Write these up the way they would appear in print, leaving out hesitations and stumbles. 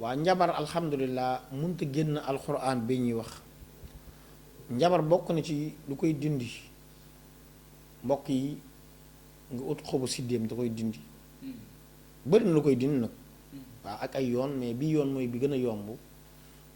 waa njabar alhamdulilah munta génn alxuraan bi ñuy wax njabar bokk na ci lu koy dindi mbokk yi nga ut xobu siddéem da koy dindi bëri na lu koy dindi nag waaw ak ay yoon mais bi yoon mooy bi gën a yomb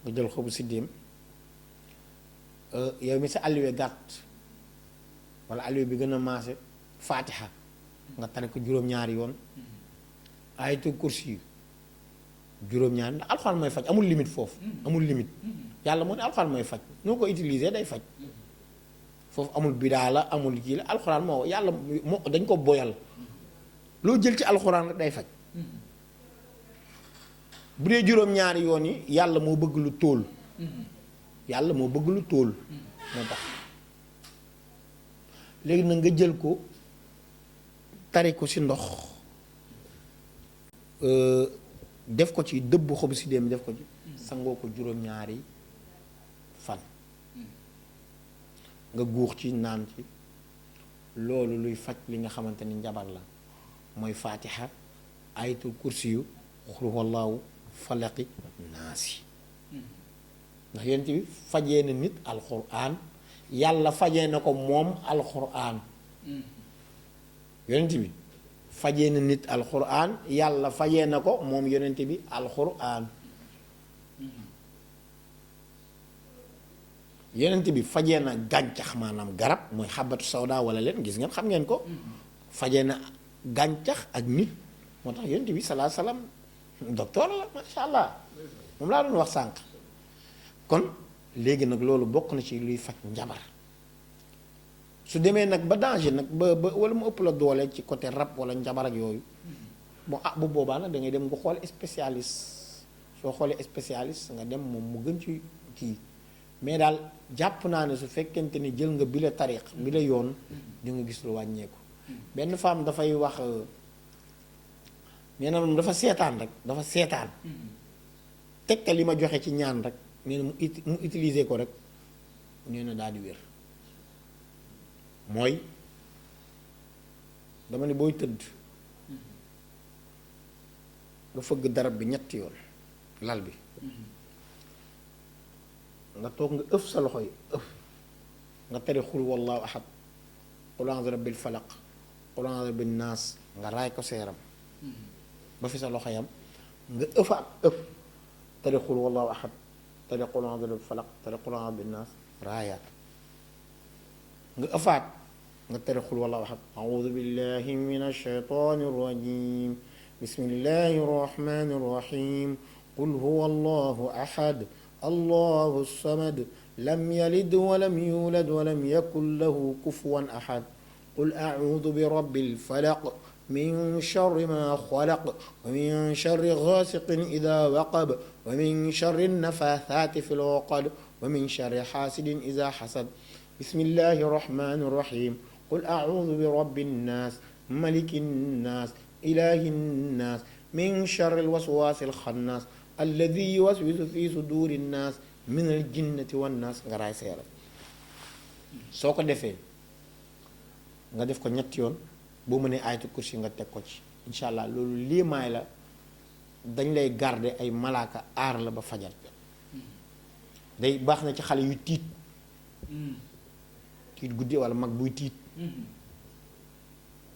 nga jël xobu siddéem yow mi sa alluwe gàtt wala alluwe bi gën a maase faatiha nga tane ko juróom-ñaari yoon ayatul kursi yi juróom-ñaari ndax alxuraan mooy faj amul limite foofu amul limite yàlla moo ne alxuraan mooy faj noo ko utiliser day faj foofu amul bidaa la amul kii la alxuraan moo yàlla moo dañ ko boyal loo jël ci alxuraan rek day faj bu dee juróom-ñaari yoon yi yàlla moo bëgg lu tóol yàlla moo bëgg lu tóol moo tax léegi nag nga jël ko tari ko ci ndox def ko ci dëbb xobu si dem def ko ci sangoo ko juróom-ñaari fan nga guux ci naan ci loolu luy faj li nga xamante ni njabar la mooy faatiha ayatul kursi yu xul wallaahu falaqi naasi ndax yonent bi fajee na nit alxuraan yàlla fajee na ko moom alxuraan yonent bi fajee na nit alxuraan yàlla fajee na ko moom yonent bi alxuraan yonent bi fajee na gàncax maanaam garab mooy xabatu sawda wala leen gis ngeen xam ngeen ko fajee na gàncax ak nit moo tax yonent bi salaa salaam docteur la masha allah moom laa doon wax sànq kon léegi nag loolu bokk na ci luy faj njabar su demee nag ba danger nag ba wala mu ëpp la doole ci côté rab wala njabar ak yooyu bon bu boobaa nag da ngay dem nga xool spécialiste soo xoolee spécialiste nga dem moom mu gën ci kii mais daal jàpp naa ne su fekkente ni jël nga bi la tariq bi la yoon di nga gis lu wàññeeku benn femme dafay wax nee na moom dafa seetaan rek dafa seetaan tegte li ma joxe ci ñaan rek nee na mu utiliser ko rek nee na daal di wér mooy dama ne booy tëdd nga fëgg darab bi ñetti yoon lal bi nga toog nga ëf sa loxo yi ëf nga tere xul wallaahu ahad qul a'uuzu bi rabbil falaq qul a'uuzu bi rabbin naas nga raay ko sa yaram ba fi sa loxo yam nga ëfaat ëf tere xul wallaahu ahad tere qul a'uuzu bi rabbil falaq tere qul a'uuzu bi rabbin naas raayaat nga ëfaat nga tere xul wallaahu ahad a'uuzu billahi minash shaytaani rajiim bismillahi rahmaani rahiim qul huwa allahu ahad allahu samad lam yalid walam yulad walam yakun lahu kufuwan ahad qul a'uudu bi rabbil falaq min sharri ma xalaq wa min sharri gaasiqin idaa waqab wa min sharri nafaasaati fil uqad wa min sharri xaasidin idaa xasad bismillahi rahmaani rahiim qul a'uudu bi rabbin naas malikin naas ilaahin naas min sharril waswaasil xannaas alladi yuwaswisu fi suduuri naas minal jinnati wan naas nga raay sa yaram soo ko defee nga def ko ñetti yoon boo mënee ayatul kursi nga teg ko ci incha allah loolu liimaay la dañ lay garder ay malaaka aar la ba fajal day baax na ci xale yu tiit tiit guddi wala mag buy tiit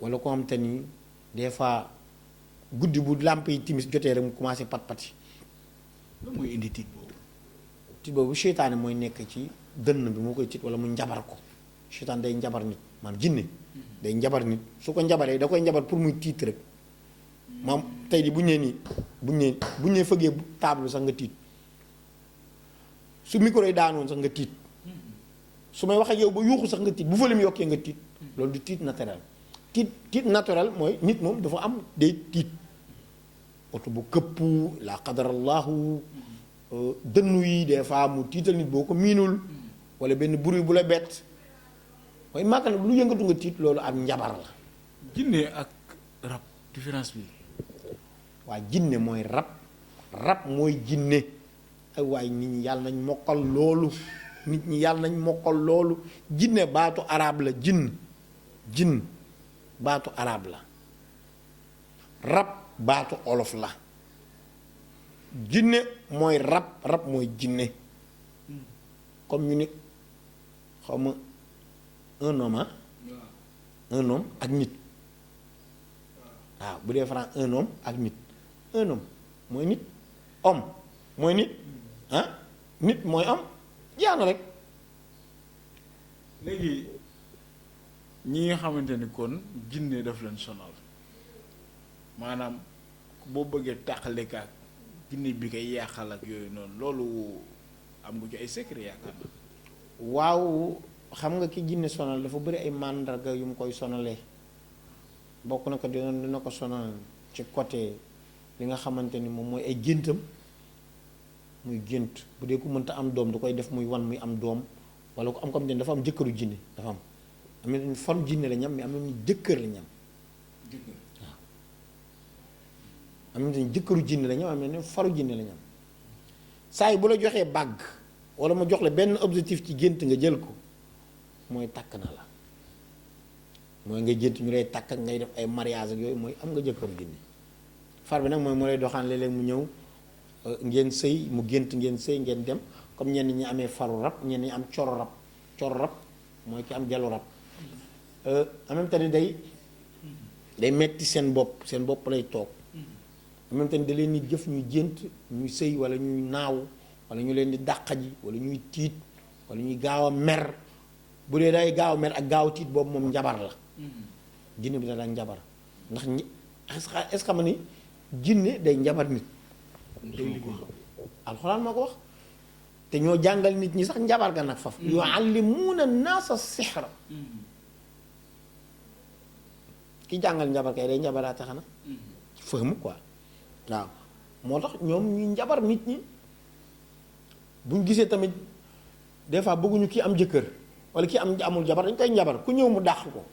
wala ko xam te ni des fois guddi bu làmp yi timis jotee rek mu commencé pat-pati loolu mooy indi tiit boobu. tiit boobu seytaane mooy nekk ci dënn bi moo koy tiit wala mu njabar ko seytaane day njabar nit maanaam jinne day njabar nit su ko njabaree da koy njabar pour muy tiit rek maam tey di bu ñu nee nii bu ñu nee fëggee table sax nga tiit su micro yi daanoon sax nga tiit su may wax ak yow ba yuuxu sax nga tiit bu volume yokkee nga tiit loolu du tiit naturel tiit naturel mooy nit moom dafa am day tiit oto bu këppu la qadarallahu dënnu yi des fois mu tiital nit boo ko miinul wala benn bruit bu la bett mooy màgg na lu yëngatu nga tiit loolu ak njabar la. jinne ak rab différence bi. waa jinne mooy rab mooy jinne ay waaye nit ñi yàlla nañ mokkal loolu nit ñi yàlla nañ mokkal loolu jinne baatu arab la jinn baatu arab la rab baatu olof la jinne mooy rab mooy jinne comme ñu ni xaw ma un homme un homme ak nit waaw bu dee franc un homme ak nit un homme mooy nit homme mooy nit nit mooy homme jeex na rek. léegi ñi nga xamante ni kon jinne daf leen sonal maanaam boo bëggee tàqalekaak jinne bi koy yàqal ak yooyu noonu loolu am nga ci ay secret yaakaar na. waaw xam nga ki jinne sonal dafa bëri ay màndarga yu mu koy sonalee bokk na ko dina ko sonal ci côté li nga xamante ni moom mooy ay géntam muy gént bu dee ku mënta am doom da koy def muy wan muy am doom wala ku am comme dafa am jëkkëru jinne dafa am na faru jinne la ñam mais am na ñu jëkkër la ñam waaw am na ñu jëkkëru jinne la ñam am na faru jinne la ñam saa yi bu la joxee bàgg wala ma jox la benn objectif ci gént nga jël ko mooy takk na la mooy nga gént ñu lay takk ak ngay def ay mariage ak yooyu mooy am nga jëkkëru jinne far bi nag mooy mu lay doxaan léeg-léeg mu ñëw ngeen sëy mu gént ngeen sëy ngeen dem comme ñenn ñi amee faru rab ñenn ñi am coro rab mooy ki am jalu rab en même temps day metti seen bopp lay toog en même temps da leen di jëf ñuy gént ñuy sëy wala ñuy naaw wala ñu leen di dàqaji wala ñuy tiit wala ñuy gaaw a mer bu dee day gaaw a mer ak gaaw a tiit boobu moom njabar la jinne bi da daan njabar ndax est-ce que xam ni jinne day njabar nit alxuraan moo ko wax te ñoo jàngal nit ñi sax njabar ga nag faf yuallimuuna naasa sixra ki jàngal njabar kay day njabaraate xana fëhm quoi waaw moo tax ñoom ñuy njabar nit ñi buñ gisee tamit des fois bëgguñu kii am jëkkër wala kii amul jabar dañ koy njabar ku ñëw mu dàq ko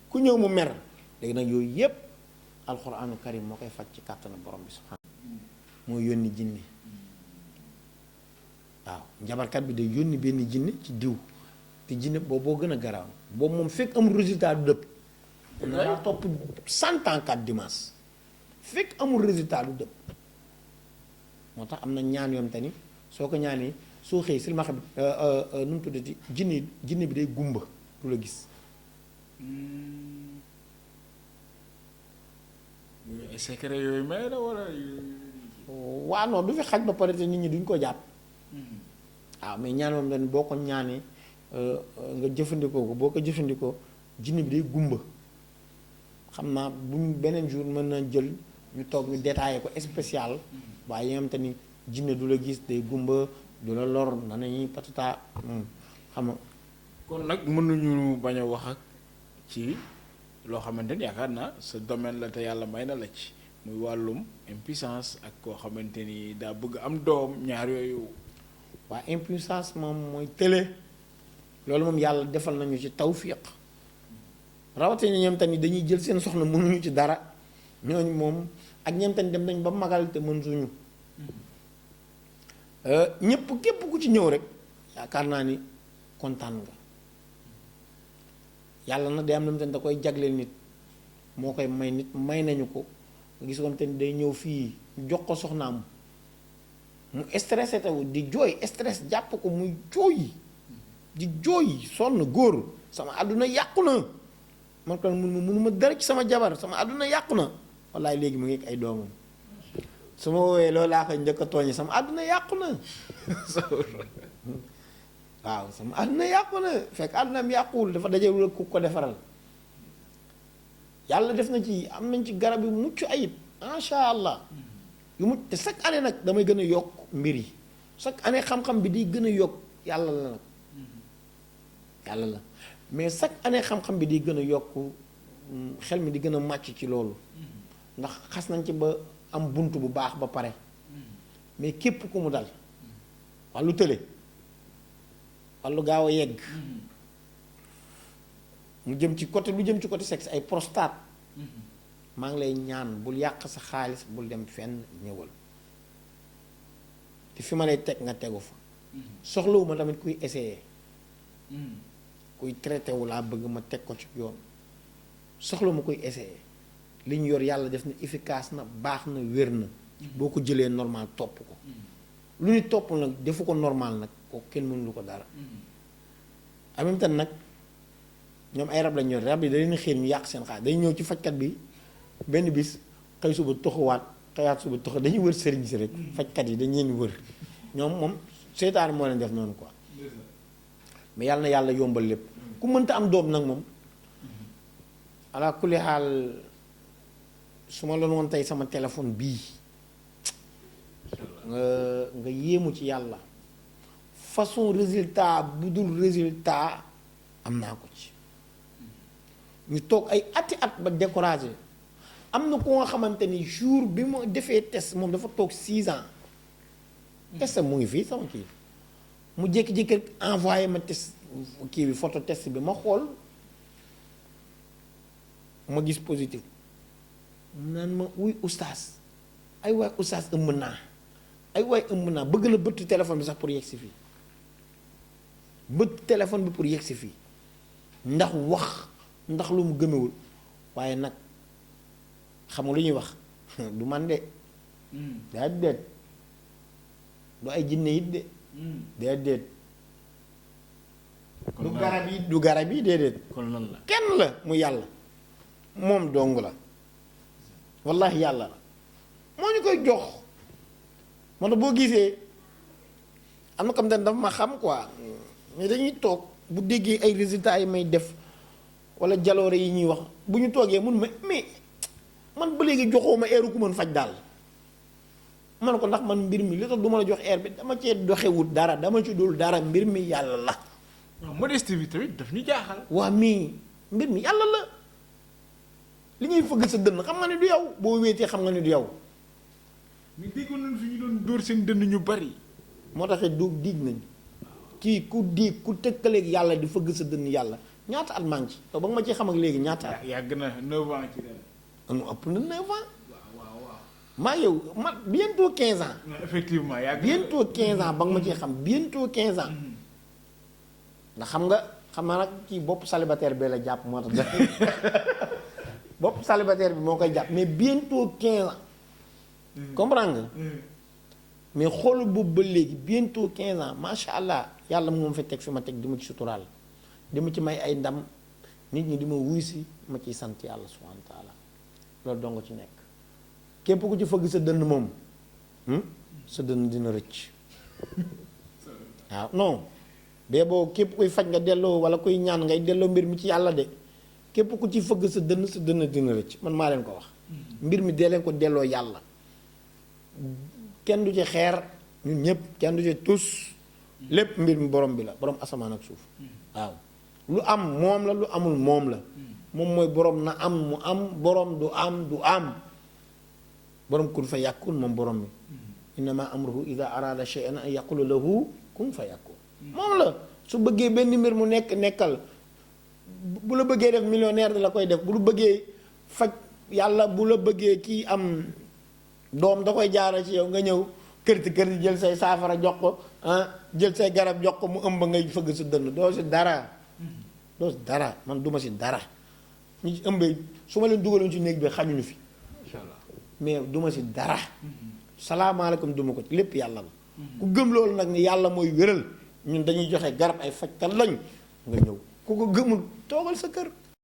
ku ñëw mu mer léegi nag yooyu yépp alxuraanu karim moo koy faj ci kàttanu borom bi subhaanahu moo yónni jinne waaw njabarkat bi day yónni benn jinne ci diw te jinne boo gën a garaaw boobu moom fekk amul résultat du dëpp na daa topp 100 ans 4 dimanche fekk amul résultat du dëpp moo tax am na ñaan yoom te ni soo ko ñaanee soo xëy silmaxa bi nu mu tuddati jinne bi day gumba du la gis ay secret yooyu may la wala. waaw non du fi xaj ba pare te nit ñi duñ ko jàpp waaw mais ñaan moom dañ boo ko ñaanee nga jëfandikoo ko boo ko jëfandikoo jinne bi day gumba xam naa buñ beneen jour mën na jël ñu toog ñu détaillé ko spécial waaye yi nga xam te ni jinne du la gis day gumba du la lor na nañuy patata xam nga kon nag mënuñu bañ a wax ak ci loo xamante ni yaakaar naa sa domaine la te yàlla may na la ci muy wàllum impuissance ak koo xamante ni daa bëgg am doom ñaar yooyu. waa impuissance moom mooy télé loolu moom yàlla defal nañu ci tawfiq rawatina ñoom tamit dañuy jël seen soxna mënuñu ci dara ñooñu moom ak ñoom tamit dem nañ ba magal te mën suñu ñëpp képp ku ci ñëw rek yaakaar naa ni kontaan nga yàlla nag day am na mu tamit da koy jagleel nit moo koy may nit may nañu ko gis ko tamit day ñëw fii jox ko soxnaam mu stressé taw di jooy stress jàpp ko muy jooy di jooy sonn góor sama àdduna yàqu na man kon mënuma dara ci sama jabar sama àdduna yàqu na wallaay léegi mu ngi ak ay doomam su ma woowee loolu laa koy njëkk a tooñe sama àdduna yàqu na waaw sama àdduna yàqu na fekk àddunaam yàquwul dafa dajewul ku ko defaral yàlla def na ci am nañ ci garab yu mucc ayib macha allah yu mucc te chaque année nag damay gën a yokk mbir yi chaque année xam-xam bi di gën a yokk yàlla la nag yàlla la mais chaque année xam-xam bi di gën a yokk xel mi di gën a màcc ci loolu ndax xas nañ ci ba am bunt bu baax ba pare mais képp ku mu dal wàllu tële wàllu gaaw a yegg mu jëm ci côté lu jëm ci côté sexe ay prostate maa ngi lay ñaan bul yàq sa xaalis bul dem fenn ñëwal te fi ma lay teg nga tegu fa soxlawuma tamit kuy essayer kuy traité wu laa bëgg ma teg ko ci yoon soxlawuma kuy essayer li ñu yor yàlla def na efficace na baax na wér na boo ko jëlee normal topp ko lu ñu topp nag defu ko normal nag kooku kenn mënu lu ko dara en même temps nag ñoom ay rab lañ ñor rab yi da leen xiir ñu yàq seen xaalis dañu ñëw ci fajkat bi benn bis xëy suba toxuwaat xëyaat suba toxu dañuy wër sëriñ si rek fajkat yi dañ leen wër ñoom moom seytaane moo leen def noonu quoi mais yàlla na yàlla yombal lépp ku mënta am doom nag moom ala kulli xaal su ma la woon tey sama téléphone bii nga yéemu ci yàlla façon résultat bu dul résultat am naa ko ci ñu toog ay ati at ba découragé am na ko nga xamante ni jour bi ma defee test moom dafa toog 6 ans test mu ngi fii sama kii mu jékki-jékki envoyé ma test kii bi photo test bi ma xool ma gis positif naan ma wuy oustaz ay waay oustaz ëmb naa ay waay ëmb naa bëgg la bëtt téléphone bi sax pour yegg si fii bëtt téléphone bi pour yegg si fii ndax wax ndax lu mu gëmewul waaye nag xam nga lu ñuy wax du man de déedéet du ay jinne it de déedéet du garab yi déedéet kon lan la kenn la mu yàlla moom dong la wallahi yàlla la moo ñu koy jox moo tax boo gisee am na comme dafa ma xam quoi mais dañuy toog bu déggee ay résultats yi may def wala jaloore yi ñuy wax bu ñu toogee mun ma mais man ba léegi joxoo ma eeru ku mën faj daal ma ne ko ndax man mbir mi li tax du ma la jox air bi dama cee doxewut dara dama ci dul dara mbir mi yàlla la. waaw modestie bi tamit daf ñu jaaxal. waa mii mbir mi yàlla la li ngay fëgg sa dënn xam nga ne du yow boo wéetee xam nga ne du yow. mais déggoon nañu fi ñu doon dóor seen dënn ñu bari. moo taxit du diig nañ kii ku diig ku tëkkaleeg yàlla di fëgg sa dënn yàlla ñaata at maa ngi ci ba nga ma ci xam ak léegi ñaata at. yàgg na 9 ans ci ren. anu ëpp na 9 ans. waaw. maa yow man bientôt 15 ans. effectivement yàgg na bientôt 15 ans ba nga ma ci xam bientôt 15 ans. ndax xam nga nag kii bopp célibataire bee la jàpp moo tax bopp célibataire bi moo koy jàpp mais bientôt 15 ans. comprendre nga. mais xoolal boobu ba léegi bientôt 15 ans macha allah yàlla moom fa teg fi ma teg di ma ci suturaal di ma ci may ay ndam nit ñi di ma wuy si ma ciy sant yàlla subhanahu wa taala loolu dong ci nekk képp ku ci fëgg sa dënn moom sa dënn dina rëcc waaw non bee boo képp kuy faj nga delloo wala kuy ñaan ngay delloo mbir mi ci yàlla de képp ku ci fëgg sa dënn dina rëcc man maa leen ko wax mbir mi dee leen ko delloo yàlla kenn du ci xeer ñun ñëpp kenn du ci tus lépp mbir mi borom bi la borom asamaan ak suuf waaw lu am moom la lu amul moom la moom mooy borom na am mu am borom du am borom kun fa yàkkun moom borom bi innama amruhu ida arada shay'an an yaqula lahu kun fa yàkkun moom la su bëggee benn mbir mu nekkal bu la bëggee def millionnaire da la koy def bu lu bëggee faj yàlla bu la bëggee kii am doom da koy jaara ci yow nga ñëw kërti jël say saafara jox ko jël say garab jox ko mu ëmb ngay fëgg sa dënn doo si dara man duma si dara ñi ci ëmbee su ma leen dugaloon ci néeg bi xañuñu fi incha allah mais duma si dara salaamaaleykum duma ko lépp yàlla la ku gëm loolu nag ni yàlla mooy wéral ñun dañuy joxe garab ay fajkat lañ nga ñëw ku ko gëmul toogal sa kër